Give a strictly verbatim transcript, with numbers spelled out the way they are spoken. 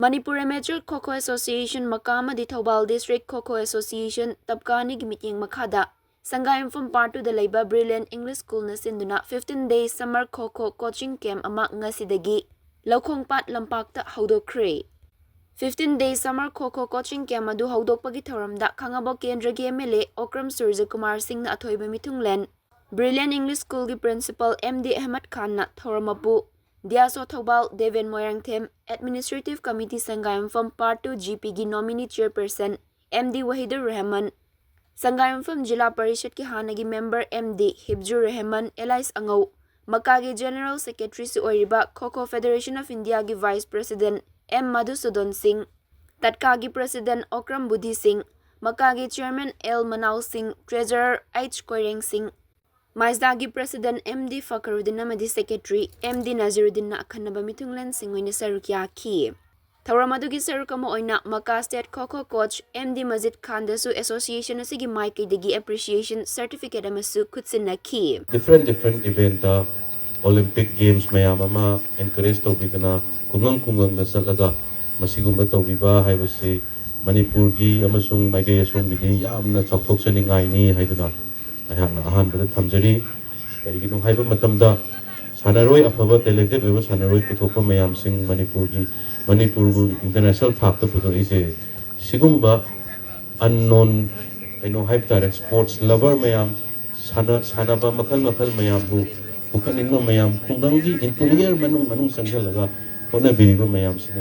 Manipur Amateur Kho Kho Association, ꯃꯀꯥ ꯑꯃꯗꯤ Thoubal District Kho Kho Association, ꯇꯕꯀꯥ ꯑꯅꯤꯒꯤ ꯃꯤꯠꯌꯦꯡ ꯃꯈꯥꯗ ꯁꯪꯒꯥꯏꯌꯨꯝꯐꯝ Part Two ꯗ ꯂꯩꯕ Brilliant English School ꯅ ꯁꯤꯟꯗꯨꯅ fifteen Day Summer Kho Kho Coaching Camp ꯑꯃ ꯉꯁꯤꯗꯒꯤ ꯂꯧꯈꯣꯡꯄꯥꯠ ꯂꯝꯄꯥꯛꯇ ꯍꯧꯗꯣꯛꯈ꯭ꯔꯦ꯫ Fifteen Day Summer Kho Kho Coaching Camp ꯑꯗꯨ ꯍꯧꯗꯣꯛꯄꯒꯤ ꯊꯧꯔꯝꯗ ꯈꯥꯉꯕꯣꯛ ꯀꯦꯟꯗ꯭ꯔꯒꯤ M L A ꯑꯣꯀ꯭ꯔꯝ ꯁꯨꯔꯖꯀꯨꯃꯥꯔ ꯁꯤꯡꯅ ꯑꯊꯣꯏꯕ ꯃꯤꯊꯨꯡꯂꯦꯟ, Brilliant English School ꯒꯤ Principal M D ꯑꯍꯃꯗ ꯈꯥꯟꯅ ꯊꯧꯔꯝ ꯃꯄꯨ, ꯗꯤꯌꯥꯁꯣ Thoubal Deben Moirangthem, Administrative Committee ꯁꯪꯒꯥꯏꯌꯨꯝꯐꯝ Part Two G P ꯒꯤ Nominee Chairperson M D Wahidur ꯔꯦꯍꯃꯟ, ꯁꯪꯒꯥꯏꯌꯨꯝꯐꯝ ꯖꯤꯂꯥ ꯄꯔꯤꯁꯠꯀꯤ ꯍꯥꯟꯅꯒꯤ Member M D Hifzur Rehman, ꯑꯦꯂꯥꯏꯁ ꯑꯉꯧ, ꯃꯀꯥꯒꯤ General Secretary ꯁꯨ ꯑꯣꯏꯔꯤꯕ Kho Kho Federation of India ꯒꯤ Vice President M ꯃꯙꯨꯁꯨꯗꯟ ꯁꯤꯡ, ꯇꯠꯀꯥꯒꯤ President ꯑꯣꯀ꯭ꯔꯝ ꯕꯨꯙꯤ ꯁꯤꯡ, ꯃꯀꯥꯒꯤ Chairman L ꯃꯅꯥꯎ ꯁꯤꯡ, Treasurer H ꯀꯣꯏꯔꯦꯡ ꯁꯤꯡ, ꯃꯥꯏꯖꯗꯥꯒꯤ President M D ꯐꯈꯔꯨꯗꯤꯟ ꯑꯃꯗꯤ Secretary M D ꯅꯖꯤꯔꯨꯗꯤꯟꯅ ꯑꯈꯟꯅꯕ ꯃꯤꯊꯨꯡꯂꯦꯟꯁꯤꯡ ꯑꯣꯏꯅ ꯁꯔꯨꯛ ꯌꯥꯈꯤ꯫ ꯊꯧꯔꯝ ꯑꯗꯨꯒꯤ ꯁꯔꯨꯛ ꯑꯃ ꯑꯣꯏꯅ ꯃꯀꯥ State Kho Kho Coach M D ꯃꯖꯤꯗ ꯈꯥꯟꯗꯁꯨ Association ꯑꯁꯤꯒꯤ ꯃꯥꯏꯀꯩꯗꯒꯤ Appreciation Certificate ꯑꯃꯁꯨ ꯈꯨꯠꯁꯤꯟꯅꯈꯤ꯫ Different different event ꯇ Olympic Games ꯃꯌꯥꯝ ꯑꯃ encourage ꯇꯧꯕꯤꯗꯅ ꯈꯨꯡꯒꯪ ꯈꯨꯡꯒꯪꯗ ꯆꯠꯂꯒ ꯃꯁꯤꯒꯨꯝꯕ ꯇꯧꯕꯤꯕ ꯍꯥꯏꯕꯁꯤ ꯃꯅꯤꯄꯨꯔꯒꯤ ꯑꯃꯁꯨꯡ ꯃꯥꯏꯀꯩ ꯑꯁꯣꯝꯒꯤꯗꯤ ꯌꯥꯝꯅ ꯆꯥꯎꯊꯣꯛꯆꯅꯤꯡꯉꯥꯏꯅꯤ ꯍꯥꯏꯗꯨꯅ ꯑꯩꯍꯥꯛꯅ ꯑꯍꯥꯟꯕꯗ ꯊꯝꯖꯔꯤ꯫ ꯀꯔꯤꯒꯤꯅꯣ ꯍꯥꯏꯕ ꯃꯇꯝꯗ ꯁꯥꯟꯅꯔꯣꯏ ꯑꯐꯕ, talented ꯑꯣꯏꯕ ꯁꯥꯟꯅꯔꯣꯏ ꯄꯨꯊꯣꯛꯄ ꯃꯌꯥꯝꯁꯤꯡ ꯃꯅꯤꯄꯨꯔꯒꯤ, ꯃꯅꯤꯄꯨꯔꯕꯨ international ꯊꯥꯛꯇ ꯄꯨꯊꯣꯛꯏꯁꯦ ꯁꯤꯒꯨꯝꯕ unknown ꯀꯩꯅꯣ ꯍꯥꯏꯕ ꯇꯥꯔꯦ, sports lover ꯃꯌꯥꯝ, ꯁꯥꯟꯅ-, ꯁꯥꯟꯅꯕ ꯃꯈꯜ ꯃꯈꯜ ꯃꯌꯥꯝꯕꯨ ꯄꯨꯈꯠꯅꯤꯡꯕ ꯃꯌꯥꯝ, ꯈꯨꯡꯒꯪꯒꯤ interior ꯃꯅꯨꯡ ꯃꯅꯨꯡ ꯆꯪꯁꯤꯜꯂꯒ ꯍꯣꯠꯅꯕꯤꯔꯤꯕ ꯃꯌꯥꯝꯁꯤꯅ